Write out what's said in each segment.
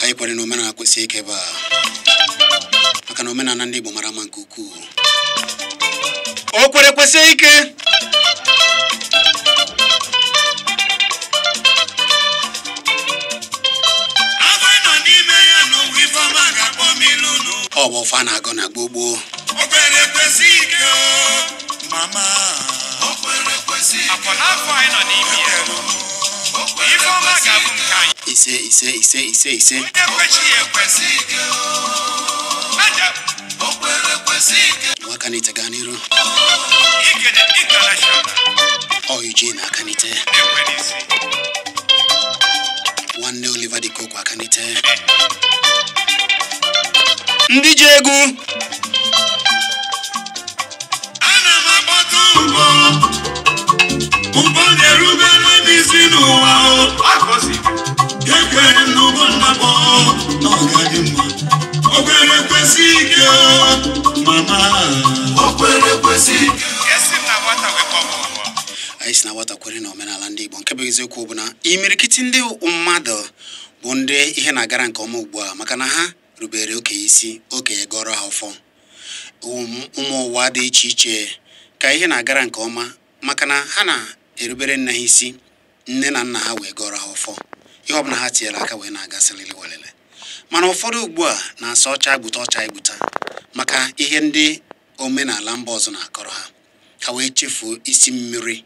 Anyị kwere na omenala kwesị ike ebe a maka na omenala ndị Igbo mara mma nke ukwuu. O kwere kwesị ike. Ọ bụ ọfọ a na-agọ na gboo gboo. Ise ise ise ise ise. Nwaka n'ite gaa n'iru. Ọ Eugene aka n'ite. Nwanne Oliver De Coque aka n'ite. Ndị ji egwu. Ana m agbata ụgbọ. Ụgbọ na-erubere m isi n'ụwa. Ekwere m n'ụgbọ nnabọ na ọ ga-adị mma. O kwere kwesị ike mama. O kwere kwesị ike. Anyị si na nwata kwere na omenala ndị Igbo nke bụ eziokwu bụ na imirikiti ndị mmadụ bụ ndị ihe na-agara nke ọma ugbu a maka na ha rubere okenye isi, okenye gọrọ ha ọfọ. Ụmụ ụwa dị iche iche ka ihe na-agara nke ọma maka na ha na-erubere nne ha isi, nne na nna ha wee gọrọ ha ọfọ. Ihe ọbụla ha tinyere aka wee na-agasịrịrị welele. Mana ụfọdụ ugbu a na-asa ọcha egbuta ọcha egbuta maka ihe ndị omenala mba ọzọ na-akọrọ ha, ka wee chefuo isi mmiri,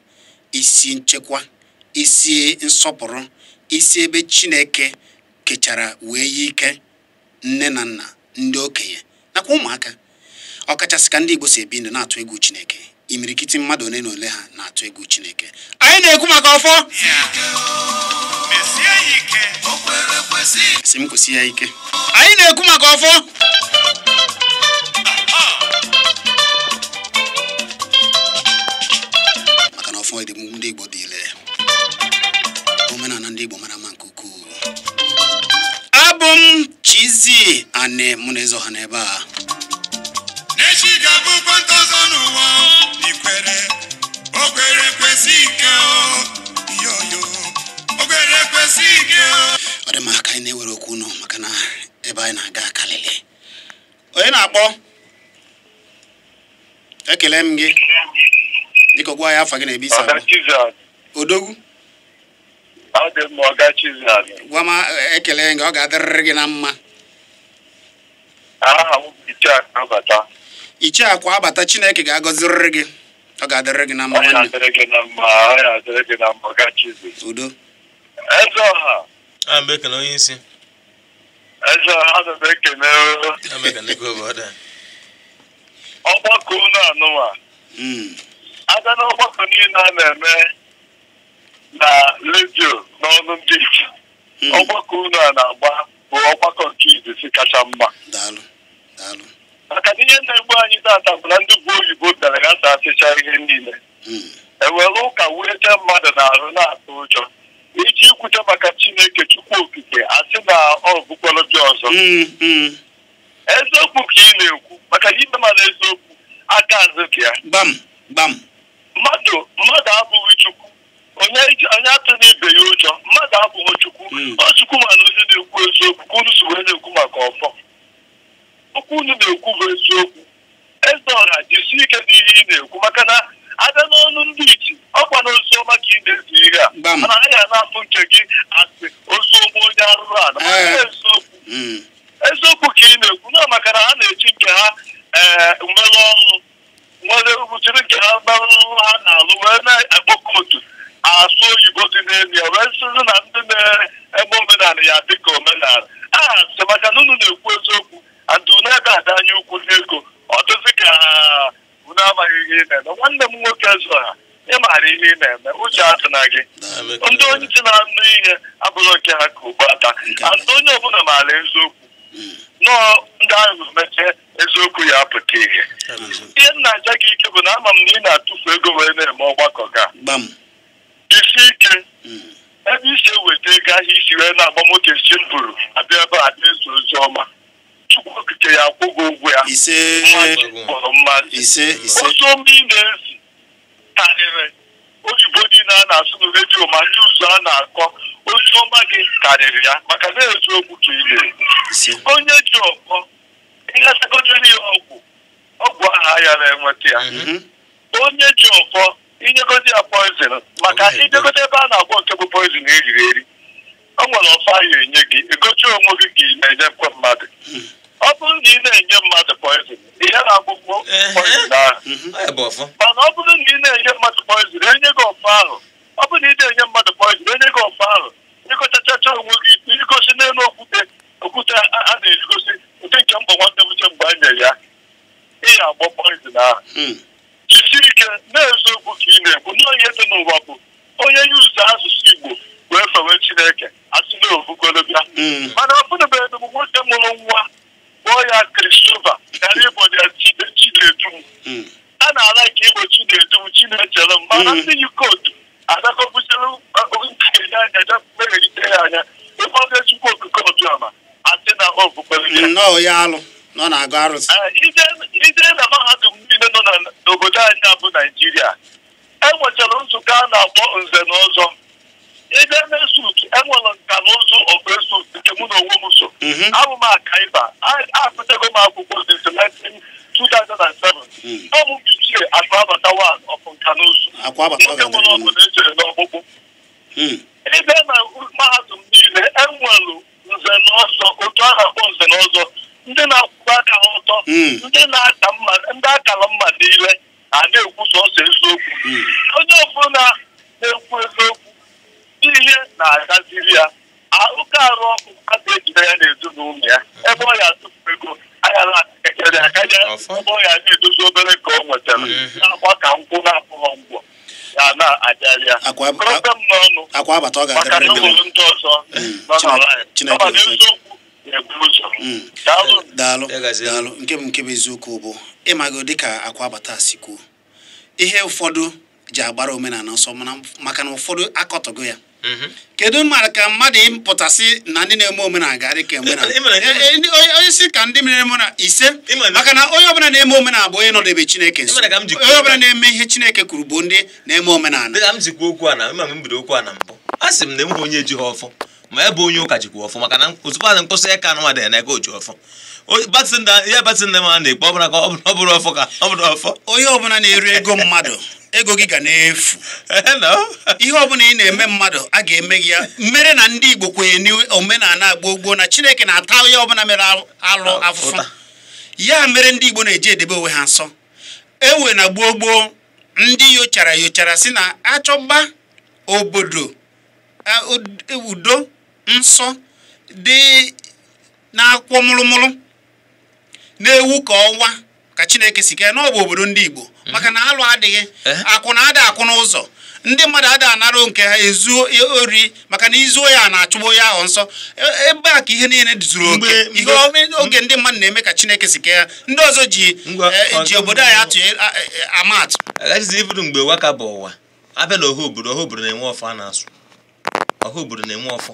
isi nchekwa, isi nsọpụrụ, isi ebe Chineke kechara wee yi ike nne na nna, ndị okenye nakwa ụmụaka. Ọkachasị ka ndị Igbo si ebi ndụ na-atụ egwu Chineke. Imirikiti mmadụ ole na ole ha na-atụ egwu Chineke. Anyị na-ekwu maka ọfọ. Si m kwụsị ya ike. Anyị na-ekwu maka ọfọ. Maka na ọfọ ndị Igbo dị ile. Omenala ndị Igbo mara mma nke ukwuu. Abụ m Chizzy Ani, mụ na eze ọha n'ebe a. N'echi ga-abụkwa ntọzọ n'ụwa ikwere, o kwere kwesị ike yoyo, o kwere kwesị ike. Ọ dị mma ka anyị na-ewere okwu unu maka na ebe anyị na-aga akalịlị. Onye na-akpọ? Ekele m gị. Dịka gwa ya afa gị na ebe isi abụ. Odogwu. Gwa m ekele gị, ọ ga-adịrịrị gị na mma. Ichie akwa abata, Chineke ga-agọzirịrị gị. Ọ ga-adịrịrị gị na mma nwanne. Udo. Ọgbakọ unu anụwa. Aga n'ọgbakọ niile a na-eme na redio n'ọnụ ndị iche. Ọgbakọ unu a na-agba bụ ọgbakọ nke izizi kacha mma. Maka na ihe na-egbu anyị tata bụ na ndị bụ oyibo bịara gasa asịcha ihe niile. Ewere ụka wueche mmadụ n'ahụ na-atụ ụjọ. Iji ikwute maka Chineke Chukwu Okike asị na ọ bụkwara gị ọzọ. Eziokwu ka ị na-ekwu maka na ikpe mana eziokwu aka azụ ka ya. Gbam gbam. Mmadụ abụghị Chukwu. Onye atụ n'ibe ya ụjọ, mmadụ abụghị Chukwu. Ọ Chukwu mana onye na-ekwu eziokwu ka unu si wee na-ekwu maka ọfọ. Okwu unu na-ekwu bụ eziokwu. Eze ọha jisie ike n'ihe ị na-ekwu maka na abịa n'ọnụ ndị iti ọkwa na oziọma ka ị na-ezi ihe a mana ha ya na-afụ nke gị asị oziọma onye arụrụ ala. Eziokwu eziokwu ka ị na-ekwu na maka na ha na-eji nke ha nwere ọrụ nwere jiri nke ha mere ọrụ ha na-alụ wee na-akpọkọ otu asụ oyibo dị n'elu ya wee sịrị na ndị na-eme omenala ya dịka omenala a sị maka na unu na-ekwu eziokwu and unu ebe ada anya ukwu n'ego ọ dịzị ka unu amaghị ihe ị na-eme. Nwanne m nwoke Eze-Ọha, ị maara ihe ị na-eme, uche atụna gị. Ndị onye ntị na-anụ ihe abụrụ nke ha ka ugbo ata and onye ọbụla maara eziokwu nọọ ndị ahụ mechie eziokwu ya apụta ihe. Ihe m na-aja gị ike bụ na ama m na ị na-atụfu ego wee na-eme ọgbakọ ga isi ike ebe isi eweta ego ahịa isi wee na-agba moto esi m buru abịa ebe a na-ezo ozi ọma. Chukwu Okike ya akwụ gị ụgwọ ya. Mmadụ kpọrọ mmadụ ozi ọma ị na-ezi karịrị oyibo niile a na-asụ na redio ma ndị ụzọ a na-akọ ozi ọma gị karịrị ya maka na eziokwu ka ị na-ekwu. Onye ji ọkpọ ịghasagojere ya ọgwụ ahụ ya na-enweta ya. Onye ji ọfọ inyegozi ya poizin maka ijegote ebe a na-agwọ nke bụ poizin eriri eri o nwere ọfọ ahụ enye gị egochi onwe gị ka ị na-enyekwa mmadụ. Ọ bụrụ na ị na-enye mmadụ poizin ihe na-agwụgwọ poizin ahụ mana ọ bụrụ na ị na-enye mmadụ poizin enye gị ọfọ ahụ. Ọ bụrụ na ị na-enye mmadụ poizin enye gị ọfọ ahụ ịgochachacha onwe gị igosi n'elu okwute a na-egosi ụdị nke mbọ nwanne m uche mgbe a nyere ya ị ya agbọ poizin ahụ. Jisi ike na-eziokwu ka ị na-ekwu nọọ ihe dị n'ụwa bụ onye yuzu asụsụ Igbo wee fewe Chineke asị na ofukolobịa mana ọ bụrụbeghị m nwoke mụrụ nwa kpọọ ya Christopher ghara ịbọ ya Chinedum. A na-ala ka Igbo Chinedum Chinechere m mana ndị yi kootu adakọbuchere anya megherite ya anya ịkpọga Chukwu Okike Obiọma asị na ofukolobịa ije na mahadum niile nọ n'obodo anyị bụ Naijiria enwechara nzukọ a na-akpọ nze na ọzọ. Ije na-esut enwere nka na ụzụ ọbụesut nke mụ na onwe m so abụ m akaiba akụtago m akwụkwọ since 2007 ọ bụ ichie akụabata 1 of nka na ụzụ nwoke nwere ọgụ na-echere n'ọkpụkpụ. Ebe na mahadum niile enwere nze na ọzọ otu a na-akpọ nze na ọzọ ndị na-akwụkwọ aka ha ọtọ ndị na-aka mma ndị akara mma niile a na-ekwu sọsọ eziokwu. Onye ọbụla na-ekwu eziokwu ihe na-agaziri ya ụka arụ ọkụ a ga-ejide ya n'ezinụlọ ya ebe ọ ya atụfu ego aghara ekere aka ya ebe ọ ya na-edozi obere nke o nwetara na-akwa ka nkwụ na-apụghọ ngwọ ya na-abịarị ya kọrọta m n'ọnụ maka na ụlọ ndị ọzọ nọ n'ala ya eziokwu. Daalụ daalụ. Nke bụ eziokwu bụ ịmago dịka akwa abata si kwuo ihe ụfọdụ ji agbara omenala ọsọ maka na ụfọdụ akọtọgo ya. Kedu mmadụ ka mmadụ ịpụtasị na ndị na-eme omenala ga-adị ka omenala onye si ka ndị mere omenala ise maka na onye ọbụla na-eme omenala bụ onye nọdebe Chineke nso. Onye ọbụla na-eme ihe Chineke kwuru bụ ndị na-eme omenala. Dịka m jikwa okwu a na m bido okwu a na mbụ a sị m na enweghị onye ji ha ọfọ ma ya bụ onye ụka jikwa ọfọ maka na ozugbo a na-mkpọsa ya ka anụnwa dị na eke oji ọfọ ya batị ndị ma na-ekpe ọ bụrụ ka ọ bụrụ ọfọ ka ọ bụrụ ọfọ. Onye ọbụla na-eri ego mmadụ ego gị ga na-efu. Ihe ọbụla ị na-eme mmadụ a ga-eme gị ya mere na ndị Igbo kwenye n'omenala gboo gboo na Chineke na-ata onye ọbụla mere alụ afụfụ. Ya mere ndị Igbo na-eji edebe onwe ha nsọ. Ewe na gboo gboo ndị yochara si na achọba obodo udo nsọ dị na-akwọ mụrụmụrụ na-ewu ka ọnwa ka Chineke si kee n'ọbụ obodo ndị Igbo maka na alụ adịghị akwụ na ada akwụ n'ụzọ ndị mmadụ ada anara nke ha ezuo ori maka na izuo ya na-achụgbo ya ahụ nsọ ebe a ka ihe niile zuru oke ihe oge ndị mmadụ na-eme ka Chineke si kee ha ndị ọzọ ji obodo anyị atụ ama atụ. Agaghịzi iburu mgbe waka bụ ụwa abịa na ohu obodo na-enwe ọfọ a na-asụ Ọha obodo na-enwe ọfọ.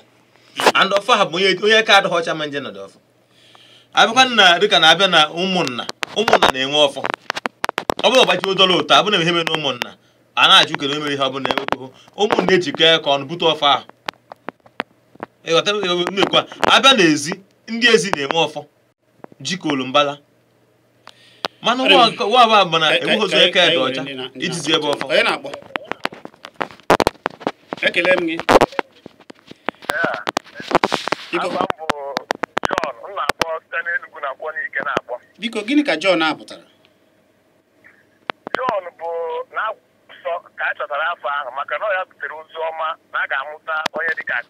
And ọfọ ha bụ onye aka adịghị ọcha ma nje nọdụ ọfọ. Abịakwa na dịka na-abịa na ụmụnna na-enwe ọfọ. Ọ bụrụ ọgbachi odolo ụtọ abụ na ihe mere na ụmụnna a na-ajụ kedu emere ihe ọ bụla na-ewepụ ụmụnna ejikọ ka ọnụ bute ọfọ ahụ. Ịghọta na-ekwu abịa n'ezi ndị ezi na-enwe ọfọ jikọlụ mbala. Mana nwa bụ na enweghị ụzọ eke dị ọcha ijizi ebe ọfọ. Onye na-akpọ? Ekele m gị. Biko gịnị ka John apụtara? John bụ na-asọ ka a chọtara afọ ahụ maka na ọ ya butere ozi ọma na a ga-amụta onye dịka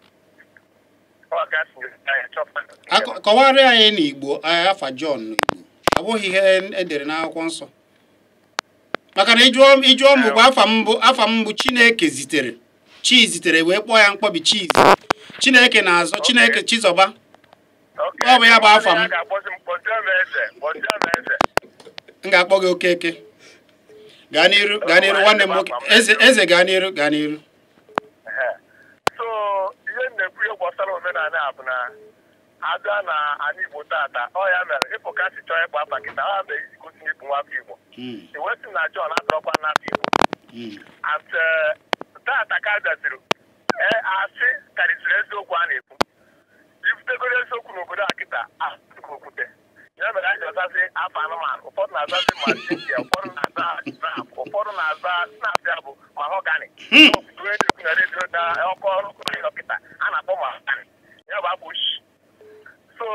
Kọwara anyị n'Igbo afa John n'Igbo abụghị ihe edere n'akwụkwọ nsọ maka na ịjụọ m bụ afa m bụ Chineke zitere chi zitere wee kpọọ ya mkpọbi chizi Chineke na-azọ Chineke Chizọba ọ bụ ya bụ afa m. M ga-akpọ gị Okeke. Gaa n'iru nwanne m nwoke. Eze gaa n'iru. So ihe m na-ekwu ihe gbasara omenala a bụ na abịa na ala Igbo tata ọ ya mere ịpụ ka si chọọ ịkpọ afa kịta ọ ya mere iji gosi n'ịbụ nwafọ Igbo. Iwesị na John atọrọkwa n'afọ Igbo. At tata ka bịaziri asị karịsịrị eziokwu a na-ekwu. Ibutegoro eziokwu n'obodo a kịta asị okwute. Ya mere anyị ji azazi afọ anụmanụ, ụfọdụ na-azazi machintia, ụfọdụ na-aza snap, ụfọdụ na-aza snap ya bụ mahogany. Onye na-ekwu na redio na ọkụ ọrụ kịta a na-akpọ mahogany. Ya bụ akpụ oshi. So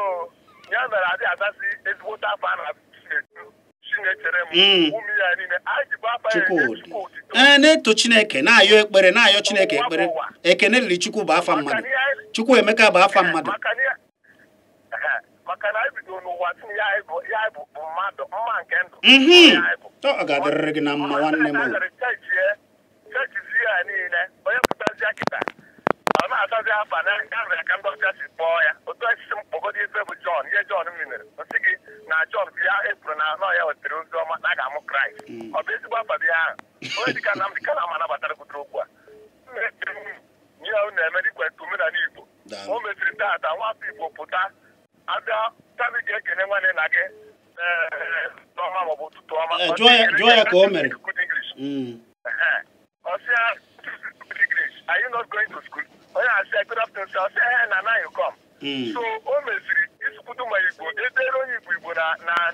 ya mere adị azazi ezigbote afọ a na-etu Chinechere m ụmụ ya niile anyị jikwa afa ya enye Chukwu otito. Na-eto Chineke na-ayọ ekpere na-ayọ Chineke ekpere. Ekene dịrị Chukwu bụ afa mmadụ. Chukwu Emeka bụ afa mmadụ. Maka na anyị bidoro n'ụwa tinye ya bụ mmadụ mma nke ndụ. Ọ ga-adịrịrị gị na mma nwanne m. Chechizie ya niile onye pụtazie kịta ọ na-azazi afa na ya mere ka ndị ọcha si kpọọ ya otu osisi mkpọgodo ife bụ John ihe John mere nsị gị na John bụ ya ekwuru na anọ ya wetara ozi ọma na a ga-amụ Kraịst. Ọ bụ ezigbo afa bụ ya ahụ onye dịka Nnamdi Kanu ama nabatara kwutere okwu a ihe ahụ na-eme dịkweta omenala Igbo. O meziri tata nwafọ Igbo pụta abịa tami ga-ekene nwanne na gị ọma maọbụ ụtụtụ ọma. Jụọ ya ka o mere. Ọsịa English, are you not going to school? Onye asịa good afternoon sir, ọsịa hey na now you come. So o meziri isukwudu ma Igbo edere onye Igbo Igbo na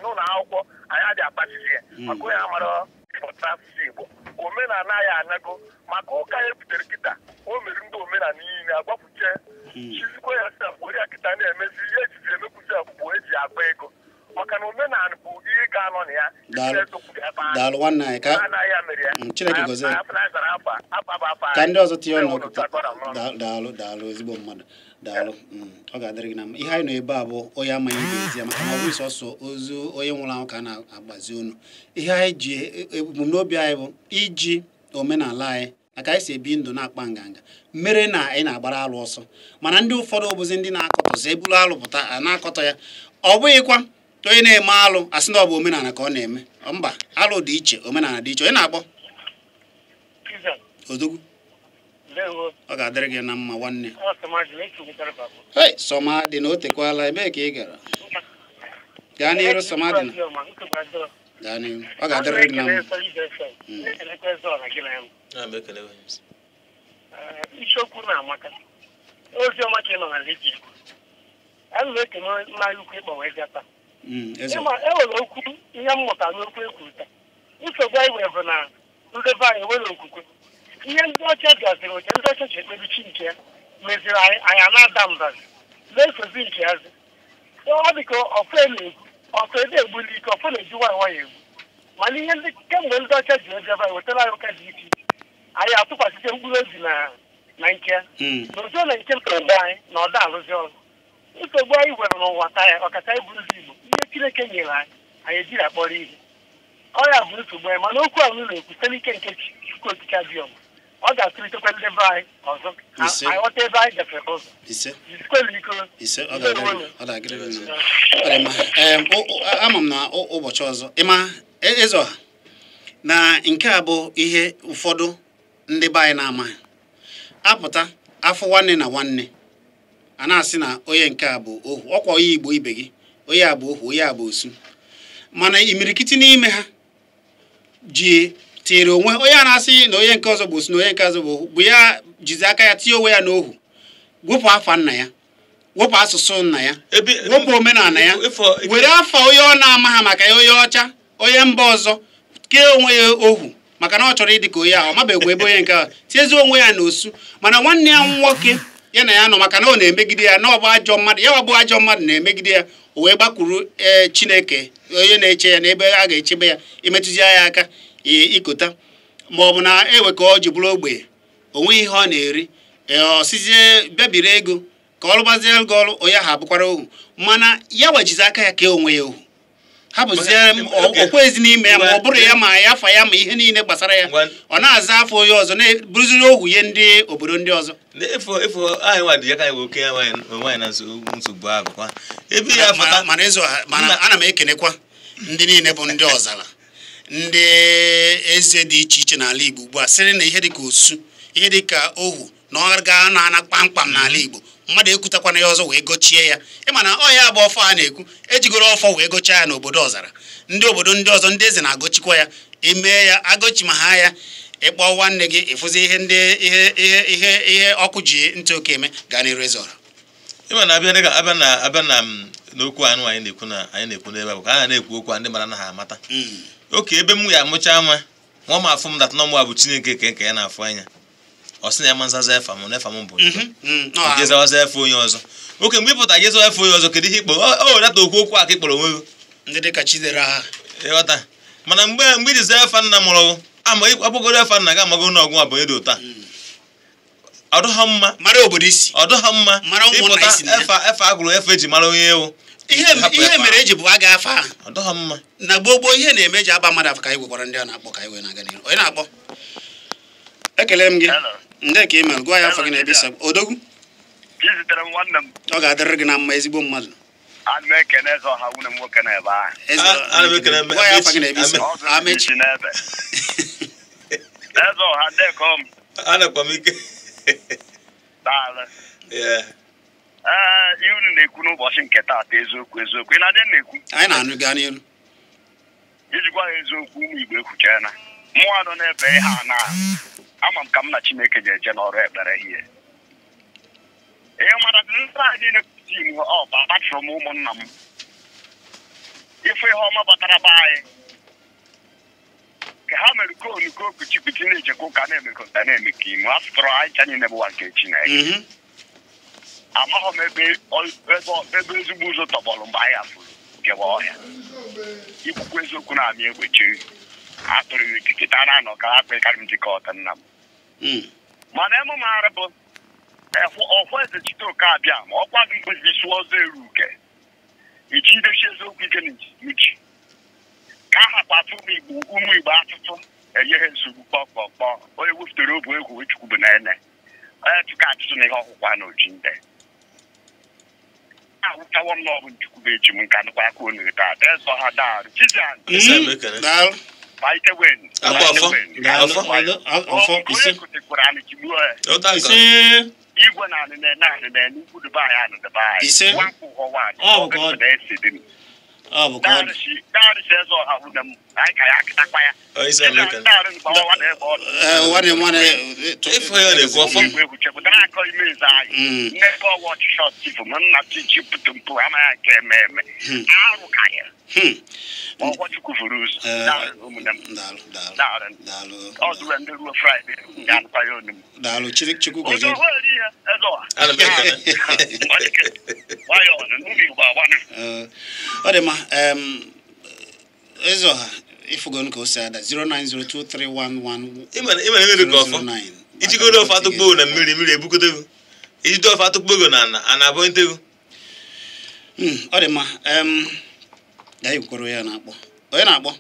n'ụlọ akwụkwọ anyị adị akpachisi ya maka onye amara ịpụta asụsụ Igbo. Omenala ya anago maka ụka ya butere kịta o mere ndị omenala niile agbapụche chizikwa ya sef were ya kịta na-emezi ihe ejizi emekwuzi ọkpụkpụ eji agba ego maka na omenala bụ ihe ga-anọ na ya. Daalụ nwanne anyị ka Chineke gọzie ka ndị ọzọ tinye ọnụ. Daalụ daalụ ezigbo mmadụ daalụ. Ọ ga-adịrị gị na mma. Ihe anyị nọ ebe a bụ onye amaghị ga-ezi ya maka na ọ bụghị sọsọ ozu onye nwụrụ anwụ ka a na-agbazi onu. Ihe anyị ji ebumnobi anyị bụ iji omenala anyị na ka anyị si ebi ndụ na-akpa nganga mere na anyị na-agbara alụ ọsọ mana ndị ụfọdụ bụzi ndị na-akọtọzi ebulu alụ pụta a na-akọtọ ya. Ọ bụghịkwa onye na-eme alụ asị na ọ bụ omenala ka ọ na-eme. Mba, alụ dị iche, omenala dị iche. Onye na-akpọ? Odogwu. Ọ ga-adịrị gị na mma nwanne. Hey, Sọmadị na o tekwala ebee ka ị gara? Gaa n'iru Sọmadị na. Gaa n'iru. Ọ ga-adịrị gị na mma. Isiokwu na-amaka. Oziọma ka ị nọ na redio. A na-ekene mmanya ukwu ịgbanwe gata. Ịma enwere okwu ihe mmụta n'okwu ekwuru taa. Nsogbu anyị nwere bụ na ndị be anyị enwere okwukwe. Ihe ndị ọcha gaziri oche ndị ọcha ji ekpebi chi nke ya meziri anyị a na-ada mbazi na-esozi nke yazi. Ọ dị ka ọfọ na-egbu ọfọ ede egbuli ike ọfọ na-eji nwayọ nwayọ egbu mana ihe ndị kemgbe ndị ọcha ji ebe anyị wetara anyị ụka dị iche iche anyị atụkwasịte mkpụrụ obi na nke ya na ozo na nke mkpụrụ anyị na ọda arụzi ọrụ. Nsogbu anyị nwere n'ụwa taa ya ọkacha ịbụ ndị Igbo ihe Chineke nyere anyị anyị ejiri akpọrọ ihe ọ ya bụ nsogbu anyị mana okwu ahụ na-ekwu site n'ike nke Chukwu Okike Abịama ọ ga-atụlitekwa ndị be anyị ọzọ anyị ghọta ebe anyị gafere ụzọ. Ama m na ụbọchị ọzọ ịma eze ọha na nke a bụ ihe ụfọdụ ndị be anyị na-amaghị apụta Afọ nwanne na nwanne a na-asị na onye nke a bụ ohu, ọkwa onye Igbo ibe gị, onye a bụ ohu, onye a bụ osu. Mana imirikiti n'ime ha ji tinyere onwe onye a na-asị na onye nke ọzọ bụ osu na onye nke ọzọ bụ ohu, bụ ya jizi aka ya tinye onwe ya n'ohu, wepụ afa nna ya, wepụ asụsụ nna ya, wepụ omenala ya, were afa onye ọ na-ama ha maka ya, onye ọcha, onye mba ọzọ, kee onwe ya ohu maka na ọ chọrọ ịdị ka onye ahụ, ọ mabegwu ebe onye nke ahụ tinyezi onwe ya n'osu. Mana nwanne ya nwoke ya na ya nọ, maka na ọ na-emegide ya, na ọ bụ ajọ mmadụ, ya bụ ajọ mmadụ na-emegide ya, o wee gbakwuru Chineke onye na-eche ya n'ebe a ga-echebe ya, imetụzi ya aka ikota, ma ọ bụ na ewe ka ọ ji bụrụ ogbenye, o nweghị ihe ọ na-eri, ọ sizie bịabiri ego ka ọ rụgbazie ego ọrụ, onye ahụ abụkwara ohu. Mana ya wajizi aka ya kee onwe ya ohu, hapụzie okwezi n'ime ya, ma ọ bụrụ ya ma ya afa ya ma ihe niile gbasara ya, ọ na-aza afọ onye ọzọ, na-ebụrụziri ohu ihe ndị obodo ndị ọzọ. Mana ana m ekenekwa ndị niile bụ ndị ọzara, ndị eze dị iche iche n'ala Igbo ugbu a sịrị na ihe dịka osu, ihe dịka ohu na ọ ga na-ana kpamkpam n'ala Igbo, mmadụ ekwutakwana ya ọzọ wee gochie ya. Ịma na ọ ya bụ ọfọ a na-ekwu, ejigoro ọfọ wee gochaa ya n'obodo ọzara, ndị obodo ndị ọzọ ndị eze na-agọchikwa ya, emee ya agọchi ma ha ya, ịkpọ nwanne gị ịfụzi ihe ndị ihe ihe ihe ihe ọkụ ji ntị oke eme. Gaa n'iru eze ọra. Ịma na abịa dịka abịa na n'okwu anụ anyị na-ekwu na anyị na-ekwu n'ebe a bụ ka a na-ekwu okwu ndị mara na ha amata. Oke ebe m ya amụcha nwa nwa m afụ m dat na mụ bụ Chineke nke nke ya na-afụ anya, ọ sị na ya ma nzaza efa m na efa m bụ njezawaza efe onye ọzọ. Oke mgbe ị pụta jezawa efe onye ọzọ, kedu ihe ikpọrọ o wedata okwu okwu aka ịkpọrọ onwe gị ndị dịka Chidera ha ịghọta. Mana mgbe iji zaa efa nna mụrụ ama akpọgoro efa nna gị amago na ọgwụ abụ onye dị ụta, ọ dụghọ mma mara obodo isi, ọ dụghọ mma ịpụta efa efa agụrụ efe eji mara onye ewu. Ihe mere eji bụ aga afa ahụ ọ dụghọ mma na gboo gboo ihe na-eme eji aba mmadụ afa. Ka anyị gwekwara ndị a na-akpọ ka anyị wee na-aga n'ihu. Onye na-akpọ? Ekele m gị. Ndị ka email gwa ya afọ gị na ebe isi. Odogwu, ọ ga-adịrị gị na mma, ezigbo mmadụ. Gwa ya afọ gị na ebe isi. Amechi. Ihe unu na-ekwu n'ụbọchị nke taata eziokwu eziokwu. Ị na-adị na-ekwu? Anyị na-anụ, gaa n'iru. Iji gwa ha eziokwu, ụmụ Igbo ekwuchana. Mmụọ nọ n'ebe ha na ama m ka m na Chineke ji eje n'ọrụ ekpere ihe. Ee, mana ndị a niile tim ọ bụ abatụrụ m ụmụnna m. Ife ihe ọma batara be anyị ka ha mere koonu kokuchipụti na-ejekwa ụka na-emekọta na-emekọ ime afụtụrụ anyị cha niile bụwa nke Chineke. Amaghọ m ebe ezigbo ụzọ tọgbọrọ mgbe anyị afụrụ kewa ọhịa. Ikwukwu eziokwu na-amị egbe chiri atụrụ m ikike ta na-anọ ka ha kpekarị m jikọta nna m. Mana emume arụ bụ ọkwa eze Chiteoke abịa ma ọkwa gị mkpezi sụọ ọzọ eru uke iji idechi eziokwu ike na uche ka a hapụ atụ ụmụ Igbo atụtụ enye ha nsogbu kpọkpọkpọ. Onye wepụtara obu egwu Chukwu bụ na ene onye tụka atụtụ na ihe ọkwụkwa na oji nde awụchawo m na ọ bụ Chukwu bụ eji m nka nụkwa aka onu taa dezọ ha daarụ Chizian igwe na anị na anị na ukwu Dubai anị Dubai Daalụ Chukwu gozie. Ọ dị mma. Ezeọha, ịfụgo ka o si ada 0902311 Ijigodo ofe atụkpọ na mmiri mmiri ebukote gị. Ijide ofe atụkpọ gị na ana abụọ ntego. Ọ dị mma. Ya ikwuru ya na-akpọ. Onye na-akpọ?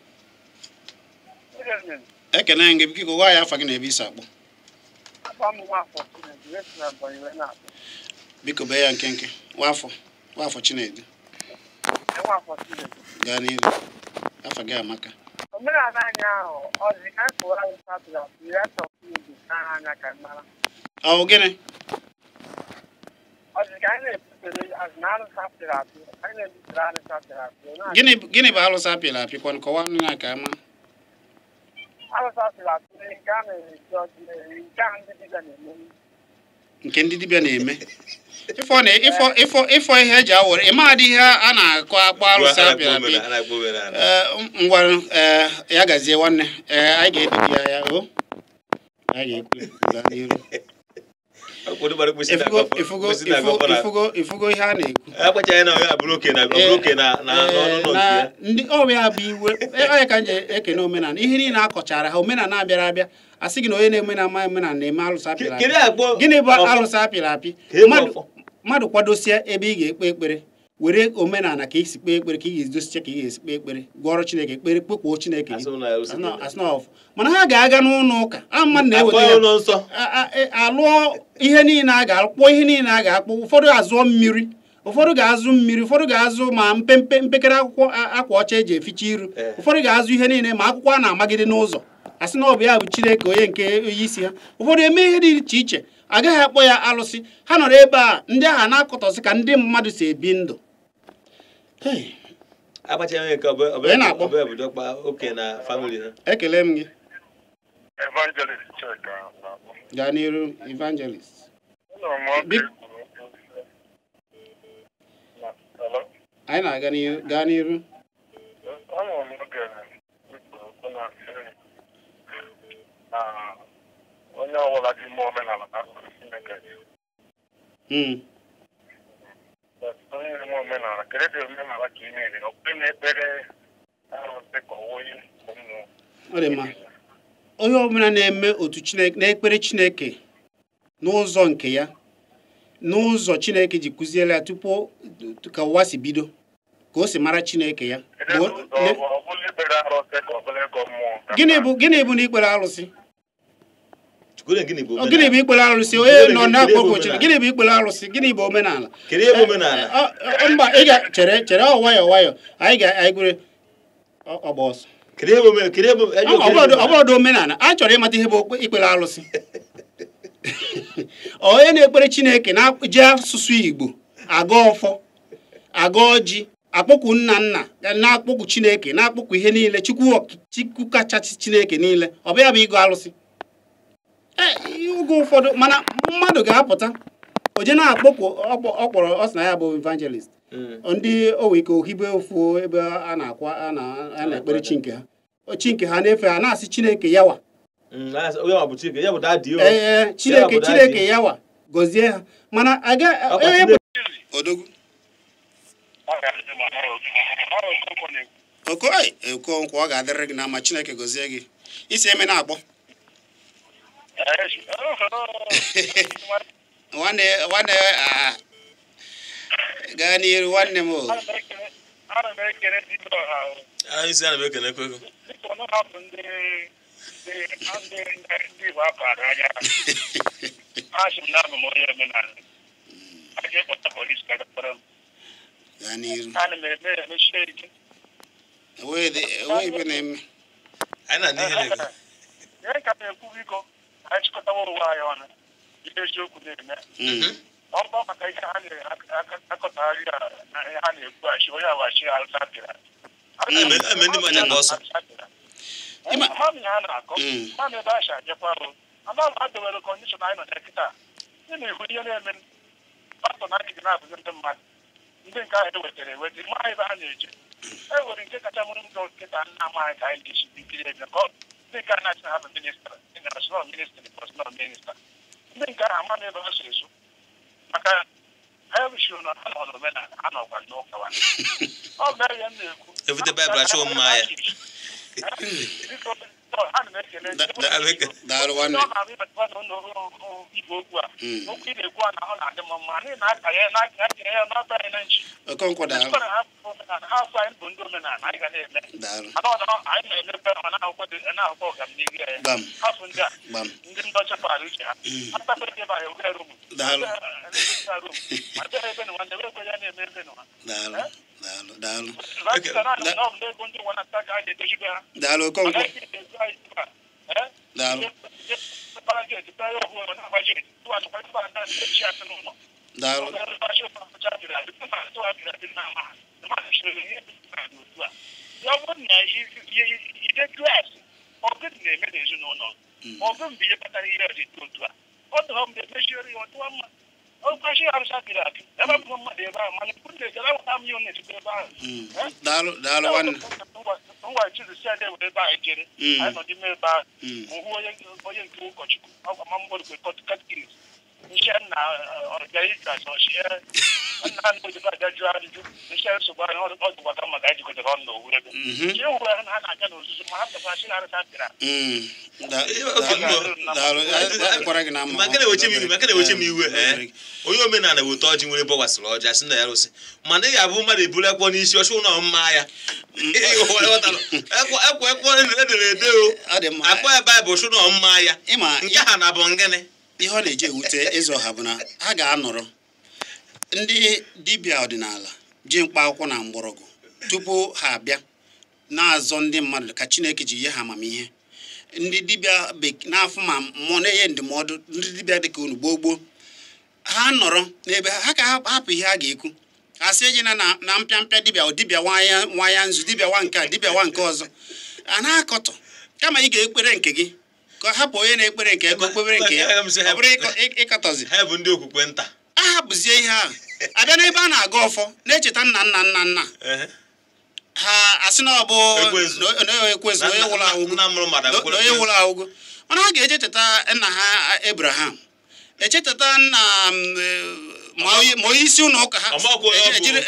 Ekene gị, biko gwa ya afa gị na ebe isi akpọ. Biko bee ya nkenke. Nwafọ Chinedu. Gaa n'ihu. Afa gị amaka. Ọ bụ gịnị? Gịnị bụ alụsị apịrị apị kwanụ kọwaa nụ ya ka ama. Nke ndị dibịa na-eme. Ịfọ ihe eji awere ịma adị ihe a na-akọ akpọ alụsị apịrị apị. Ngwa ya gazie nwanne anyị ga-ebibi ya o anyị ga-ekwu gaa n'iru. Ifugo ihe a na-ekwu ndị ọbịa bụ iwe onye ka nje ekene omenala ihe niile a kọchara ha omenala abịara abịa asị gị na onye na-eme na ama omenala na-eme alụsị apịrị apị. Gịnị bụ alụsị apịrị apị? Mmadụ kwadosie ebe ị ga-ekpe ekpere were omenala ka isi kpee ekpere ka ị ga-edosiche ka ị ga-esi kpee ekpere gụọrọ Chineke ekpere kpekpuo Chineke gị mana ha ga-aga n'ụlọ ụka mmadụ na-eweta ya alụọ ihe niile a ga-akpọ ihe niile a ga-akpọ ụfọdụ azụọ mmiri ụfọdụ ga-azụ mmiri ụfọdụ ga-azụ ma mpempe mpekere akwụkwọ akwa ọcha eji eficha iru ụfọdụ ga-azụ ihe niile ma akwụkwọ a na-amagide n'ụzọ asị na ọ bụ ya bụ Chineke onye nke onye isi ha ụfọdụ eme ihe dị iche iche agaghị akpọ ya alụsị ha nọrọ ebe a ndị agha na-akọtọsị ka ndị mmadụ si ebi ndụ. Ekele m gị. Gaa n'iru Evangelist. Anyị na-aga n'iru gaa n'iru. Onye ọbụla dị ime omenala na-asụsụ Chineke. Onye na-eme omenala kedu ebe omenala ka ị na-ere okpukpe na-ekpere arụsị ka ọwụ mmụọ. Ọ dị mma. Onye ọbụla na-eme otu Chineke na-ekpere Chineke n'ụzọ nke ya n'ụzọ Chineke ji kụziere ya tupu ka ụwa si bido ka o si mara Chineke ya. Gịnị bụ na ikpere arụsị? Gịnị bụ ikpere arụsị? Onye nọ na-akpọkọ Chineke gịnị bụ ikpere arụsị? Gịnị bụ omenala? Mba ị ga chere chere ọ nwayọọ nwayọọ anyị ga-egwure ọgba ọsọ. Ọ bụrụ omenala anyị chọrọ ịmata ihe bụ ikpere arụsị. Onye na-ekpere Chineke na-eji asụsụ Igbo aga ọfọ aga ọjị akpọkwu nna nna na-akpọkwu Chineke na-akpọkwu ihe niile Chukwu kachasị Chineke niile ọ bụ ya bụ ịgụ arụsị. Oge ụfọdụ mana mmadụ ga-apụta o je na-akpọkwu ọ kpọrọ ọ sị na ya bụ evangelist ndị o nwere ike ohibe ofu ebe a na-akwa a na-ekpere chi nke ha chi nke ha na-efe ha na-asị Chineke yawa ee Chineke Chineke yawa gọzie ha mana odogwu Okonkwo ọ ga-adịrị gị na ma Chineke gọzie gị isi eme na-akpọ nwanne nwanne gaa n'iru nwanne m o. Gaa n'iru. Enweghị na-eme. Eziokwu na-eme ọ bụ maka ihe ha na-akọtagharị na ihe ha na-ekwu achị onye awachi alụsa pịara mami ha na-akọ mami ebe acha ajekwa arụ ama ha dewere kọndishọn anyị nọ na kịta ị na-ehu ihe na-eme pastọ na akịdị na-abụzi ndị mmadụ ndị nke ahụ ewetara eweta ma ebe ha na-eje e nwere nke kacha mụrụ ndụ nkịta nna m anyị ka anyị ga-esi bikiri ebe ka ndị nke a na-achị na ha bụ minista national ministry personal minista ndị nke ahụ ama ebe ha si ezu maka ha rụchiri na ha nọ n'omenala ha nọkwa n'ụka ọ bụ ya m na-ekwu evute baịbụl achọghị mma ya igwe okwu a okwu ị na-ekwu a na ọ na-adị m mma anyị na-akanye ya n'ọba anyị na nchi ha afọ anyị bụ ndị omenala anyị ga na-eme anyị na-emepe ma na-ahụkwa ọganihu ya hapụ ndị a ndị ndọcha kpara uche ha atakwa ebe anyị oge rum ma bịara ebe nwa ndị ekwe ya na-eme ebe nwa Daalụ Okonkwo. Daalụ. Ya bụrụ na ide jụọ ase ọgụ na-eme n'ezinụlọ ọgụ mgbe ihe kpatara ihe dị otu a ọ dọrọ mgbe emechiere ya ọdụwa mma ọkwachi arụsa pịrị apị ebe bụ mmadụ ebe ahụ mana ikwu na-ejere awụta m ihe na-echekwa ebe ahụ. Ngwa chizusi adị were ebe ahụ jere anyị nọ n'ime ebe ahụ hụ onye nke ụkọchukwu ọgwa ma mgbọrọgwe katkis nche na ọbịa iju asị ọchịe nna nna ojibe abịa jụọ ajụjụ nche nsogbu anyị ọ dịkwa ka maka anyị jikọtara ọnụ n'owu ebe chi hụrụ ha na-aga n'ozuzu ma ha pụtakwasị na arụsa pịrị maka na-eweche m iwe onye omenala weta ọjị nwere ebe ọ gbasara ọjị asị na ya rụsị mana ị ga-abụ mmadụ eburu akwụkwọ n'isi ọchụ ụlọ mma ya ekwe ekwe edere ede o akpọ ya baịbụl chụ ụlọ mma ya nke ha na-abụ ngịnị. Ihe ọ na-eji ewute eze ọha bụ na ha ga-anọrọ ndị dibịa ọdịnala ji mkpa akwụkwọ na mgbọrọgwụ tupu ha abịa na-azọ ndị mmadụ ka Chineke ji nye ha amamihe. Ndị dibịa na-afụ ma mmụọ na-enye ndụmọdụ ndị dibịa dịka unu gboo gboo ha nọrọ n'ebe ha ka hapụ ihe a ga-ekwu a sị ejena na mpịampịa dibịa dibịa nwanya nzu dibịa nwa nke a dibịa nwa nke ọzọ a na-akọtọ kama ị ga-ekpere nke gị ka hapụ onye na-ekpere nke ego kpebere nke ya ọ bụrụ ịkọtọzi ha bụ ndị okwukwe nta a hapụzie ihe ahụ abịa n'ebe a na-aga ọfọ na-echeta nna nna nna nna ha asị na ọ bụ ekwensu onye nwụrụ anwụgo onye nwụrụ anwụgo mana ha ga-eje cheta nna ha Abraham echetata nna ma onye isi ụlọ ụka ha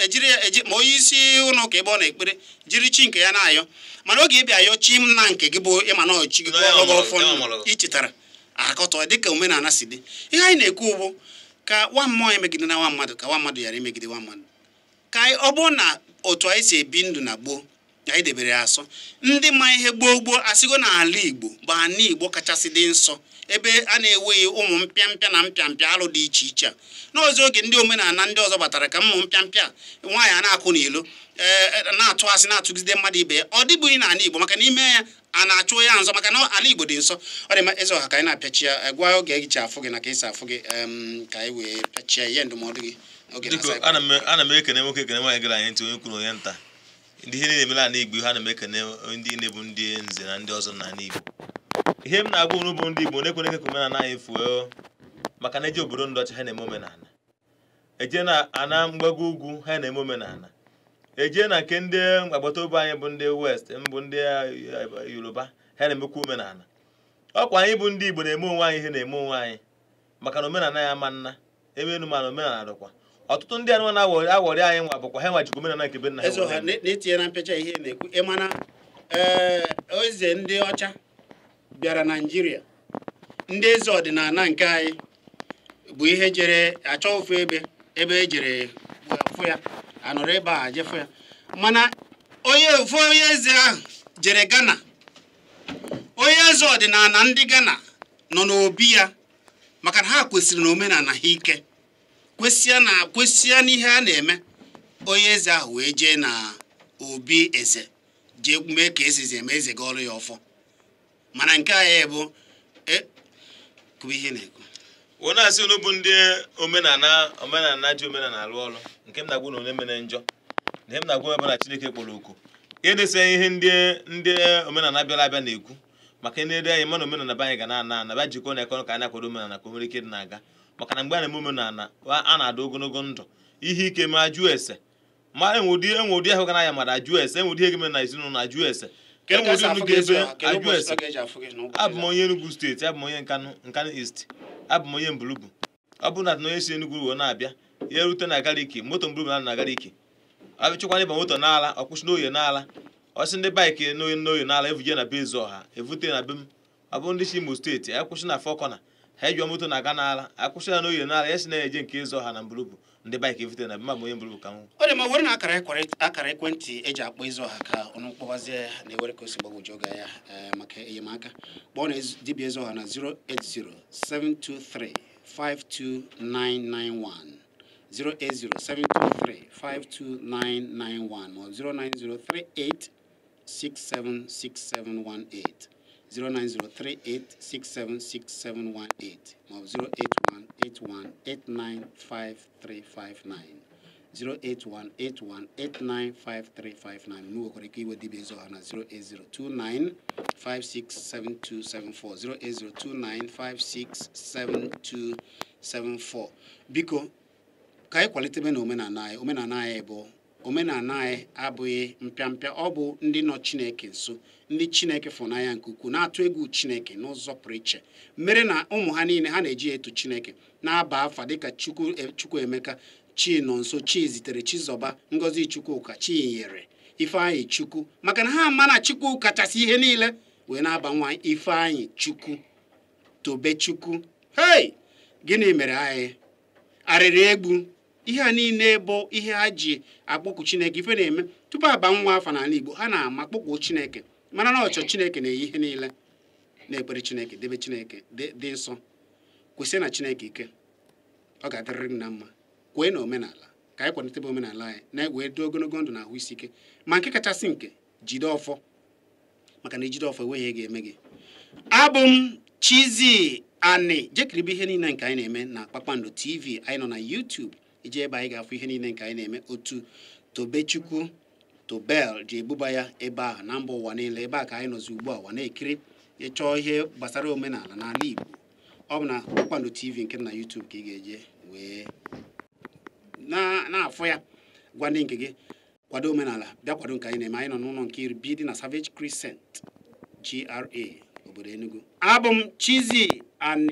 ejiri ma onye isi ụlọ ụka ebe ọ na-ekpere jiri chi nke ya na-ayọ mana oge ịbịa ayọ chi nna nke gị bụ ịma na ọchị gị ọgọ ọfọ ichetara akọtọ dịka omenala si dị. Ihe anyị na-ekwu bụ ka nwa mmụọ emegide na nwa mmadụ ka nwa mmadụ ghara imegide nwa mmadụ ka ọ bụrụ na otu anyị si ebi ndụ na gboo anyị debere ya asọ ndị ma ihe gboo gboo asịgo na ala Igbo bụ ala Igbo kachasị dị nsọ ebe a na-enweghị ụmụ mpịampịa na mpịampịa alụ dị iche iche a n'ọzọ oge ndị omenala ndị ọzọ batara ka ụmụ mpịampịa nwaanyị a na-akụ n'ilo na-atụ asị na-atụgide mmadụ ibe ya ọ dịbụghị n'ala Igbo maka n'ime ya a na-achụ ya nzọ maka na ala Igbo dị nsọ. Ọ dị mma eze ọha ka anyị na-apịachi ya gwa oge gị chi afụ gị na ka esi afụ gị ka anyị wee pịachie ihe ndụmọdụ gị. Ana m ekene nwoke ekene nwaanyị gara anyị ntị onye kwuru onye nta ndị ihe na-emere ala Igbo ha na m ekene ndị na-ebu ndị nze na ndị ọzọ n'ala Igbo. Ihe m na-agwa unu bụ ndị Igbo na-ekwere ka omenala anyị fuo maka na eje obodo ndị ọcha ha na-eme omenala eje na ana mgbago ugwu ha na-eme omenala eje na nke ndị agbata obi anyị bụ ndị West mbụ ndị Yoruba ha na-emekwa omenala. Ọkwa anyị bụ ndị Igbo na-eme onwe anyị ihe na-eme onwe anyị maka na omenala ya ama nna ebe enu mana omenala dịkwa ọtụtụ ndị anụ na-awọrị anyị nwa bụkwa ha nwajikwa omenala nke be nna ha na-etinye na mpịacha ihe na-ekwu ịmana eze ndị ọcha bịara Naịjirịa ndị eze ọdịnala nke anyị bụ ihe jere achọ ofu ebe ebe ejere fụ ya anọrọ ebe a jefụ ya mana onye ofu onye eze ahụ jere Ghana onye eze ọdịnala ndị Ghana nọ n'obi ya maka na ha kwesịrị na omenala ha ike kwesịa n'ihe a na-eme onye eze ahụ wee jee na obi eze jee mee ka esizi eme eze gị ọrụ ya ọfọ mana nke anyị bụ kụba ihe na-ekwu ọ na-asị unu bụ ndị omenala omenala ji omenala arụ ọrụ nke m na-agwa unu onye mere njọ na ihe m na-agwa ebe na Chineke kpọrọ oku ihe na-ese ihe ndị omenala bịara abịa na-ekwu maka na ede anyị mana omenala be anyị ga na-ana ana bịa jikọ na ekọnọ ka anyị na-akwado omenala ka o nwere ike dị na-aga maka na mgbe a na-eme omenala a na-ada ogologo ndụ ihe ike ma ajụ ese ma enwe ụdị ahụ ga na ya mara ajụ ese enwe ụdị ihe ga-eme na ezinụlọ ajụ ese enwe ụdị unu ga-ebe ajụ ese. Abụ m onye Enugu steeti, abụ m onye Nkanu East, abụ m onye Mbulubu. Ọ bụrụ na onye si Enugu wee na-abịa ya erute na Gariki moto Mbulubu na na Gariki abịachụkwana ịba moto n'ala ọkwụsị n'oye n'ala ọsị ndị baịkị n'oye n'oye n'ala evuje na be eze ọha evute na be m. Ọ bụ ndị si Imo steeti akwụsị na Fọkọna ha ejiwa moto na-aga n'ala akwụsị na n'oye n'ala ya si na-eje nke eze ọha na Mbulubu ndị baịkị evute na be m. Abụ onye Mbulubu ka m. Ọ dị ma were na akara ekwentị eji akpọ eze ọha ka ọnụ mkpọbazie ya na ewere ka o si gbagwoju oge ya maka enyemaka kpọọ na dibịa eze ọha na 08072352991 08072352991 ma 09038676718 09038676718 ma 081 081895359, 08181895359. Unu nwekwara ike iwe dibịa Ezeọha na 08029567274, 08029567274. Biko ka anyị kwalitebe na omenala anyị. Omenala anyị bụ omenala anyị abụghị mpịampịa, ọ bụ ndị nọ Chineke nso, ndị Chineke fụrụ n'anya nke ukwuu, na-atụ egwu Chineke n'ụzọ pụrụ iche, mere na ụmụ ha niile ha na-eji eto Chineke, na-aba afa dịka Chukwuemeka, Chinonso, Chizitere, Chizọba, Ngozi Chukwuka, Chinyere, Ifeanyị Chukwu, maka na ha ama na Chukwu kachasị ihe niile, wee na-aba nwa Ifeanyị Chukwu, Tobechukwu. Hei, gịnị mere anyị arịrị egbu? Ihe a niile bụ ihe ha ji akpọku Chineke. Ife na-eme tupu aba nwa afa n'ala Igbo, ha na-ama kpọkuo Chineke, mana na ọchọ Chineke na-eyi ihe niile, na-ekpere Chineke, debe Chineke dị nsọ, kwụsị na Chineke ike, ọ ga-adịrịrị na mma. Kwee na omenala, ka anyị kwalitebe omenala anyị, na-ewee dị ogologo ndụ na ahụ isi ike. Ma nke kachasị nke, jide ọfọ, maka na ijide ọfọ enweghị ihe ga-eme gị. Abụ m Chizzy Ani. Jekiribe ihe niile nke anyị na-eme na Kpakpando TV. Anyị nọ na YouTube, iji ebe anyị ga-afụ ihe niile nke anyị na-eme, otu Tobechukwu Tobel ji ebuba ya ebe ahụ na mba ụwa niile. Ebe a ka anyị nọzi ugbu a, ụwa na-ekiri. Ịchọọ ihe gbasara omenala n'ala Igbo, ọ bụ na Kpakpando TV nke na YouTube ka ị ga-eje wee na-afụ ya. Gwa ndị nke gị, kwado omenala, bịa kwado nke anyị na-eme. Anyị nọ n'ụlọ nke iri bi dị na Savage Crescent, GRA, obodo Enugu. Abụ m Chizzy Ani.